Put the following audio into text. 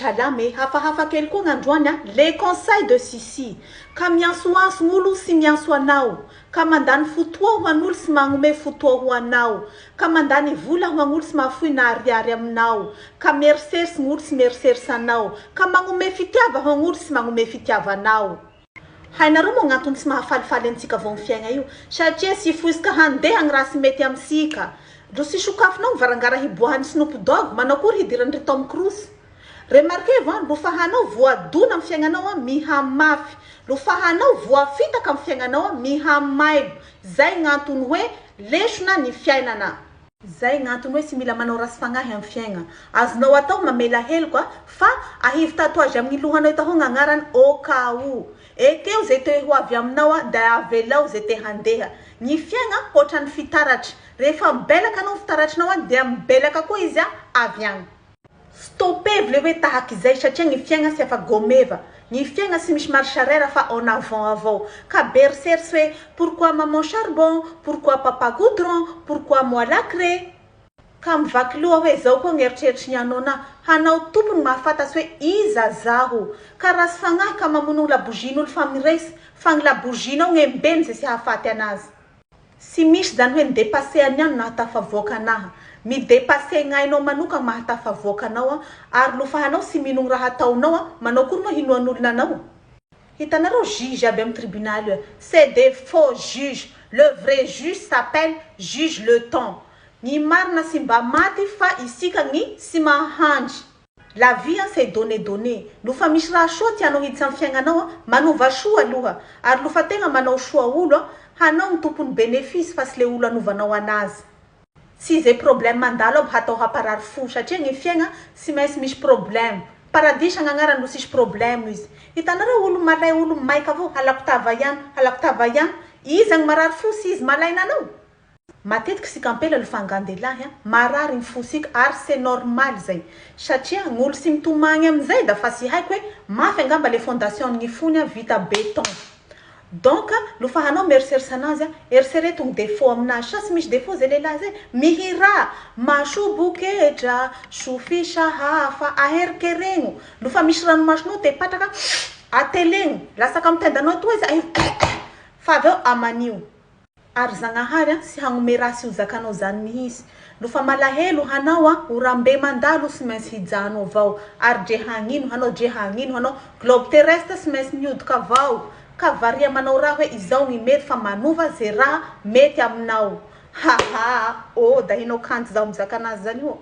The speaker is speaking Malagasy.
Salama e, hafahafa kely koa gn'androany a, les conseils de Sissi, ka miantsoantso gn'olo sy miantso anao, ka mandany fotoa ho an'olo sy magnome fotoa ho anao, ka mandany vola ho an'olo sy mahafoy na ariary aminao, ka mieriserisy gn'olo sy mieriserisa anao, ka magnome fitiava ho an'olo sy magnome fitiava anao. Hainareo moa gn'antony tsy mahafalifaly antsika vao ny fiaigna io? Satria tsy foisika handeha gny raha tsy mety amintsika. Ndro tsy sokafinao ny varangara hiboahan'i Snoop Dogg, manao akory hidiran-dry Tom Cruise? Remarquez an, lofahanao voadona amin'ny fiaignanao an, mihamafy. Lofahanao voafitaka amin'ny fiaignanao an, mihamailo. Zay gn'antony hoe lesona ny fiainana. Zay gn'antony hoe tsy mila manao ratsy fagnahy amin'ny fiaigna. Azonao atao mamela heloka fa ahivo tatouage amin'ny lohanao ito avao gn'agnarany au cas où. Ekeo ze te ho avy aminao an, da avelao ze te handeha. Ny fiaigna hoatran'ny fitaratry. Rehefa mibelaka anao ny fitaratrinao an, dia mibelaka koa izy avy agny. Stopevo le hoe tahak'izay satria ny fiaigna tsy afa gomeva, ny fiaigna tsy misy marche arrière fa en avant avao, ka be eritreritsy hoe pourquoi maman charbon, pourquoi papa goudron, pourquoi moi la craie. Ka mivaky loha hoe zao koa ny eritreritry ny anona, hanao tompony mahafantatsy hoe iza zaho, ka ratsy fagnahy ka mamono ny labozian'olo fa miresy, fa ny labozianao gnembeny zay tsy hahafaty anazy. Tsy misy zany hoe mi-depasser an'i ano nahatafavoaka anaha. Mi-depasser gn'ainao manokagna mahatafavoaka anao an, ary lofahanao tsy mino gny raha ataonao an, manao akory moa hinoan'olona anao? Hitanareo juge aby amin'ny tribunal io, c'est des faux juges, le vrai juge s'appelle juge le temps. Ny marina tsy mba maty fa isika gny tsy mahandry. La vie an c'est donner donner, nofa misy raha soa tianao hiditra am fiaignanao an, manova soa aloha, ary lofa tegna manao soa olo an, hanao ny tompony bénéfice fa tsy le olo anovanao anazy. Tsy ze problème mandalo aby hatao hamparary fo satria ny fiaigna tsy maintsy misy problème, paradisa gn'agnarany no tsisy problème izy. Hitanareo olo malay olo maika avao halako tava ihany halako tava ihany, iza ny marary fo tsy izy malaina anao? Matetiky isika ampela aloha fangan-dehilahy a, marary ny fosika ary c'est normal zay satria ny olo tsy mitomagny amizay da fa tsy haiko hoe mafy angamba le fondation ny fony a vita beton donc nofa hanao mieritreritra anazy a eritrereto ny défaut aminazy sa tsy misy défaut zay lehilahy zay mihirà masoboketra sofisa hafa aherikeregno nofa misy ranomasonao te patraka atelegno latsaka amy tendanao atoa izy ahivo fa avy eo amanio. Ary Zagnahary an tsy hagnome raha tsy ho zakanao zany mihitsy. Nofa malahelo hanao an, orambe mandalo tsy maintsy hijano avao, ary dre hagnino hanao dre hagnino hanao, globe terrestre tsy maintsy mihodika avao, ka varia manao raha hoe izao gny mety fa manova ze raha mety aminao. Hahaa, oh dahinao kanto zaho mizaka anazy zany ô.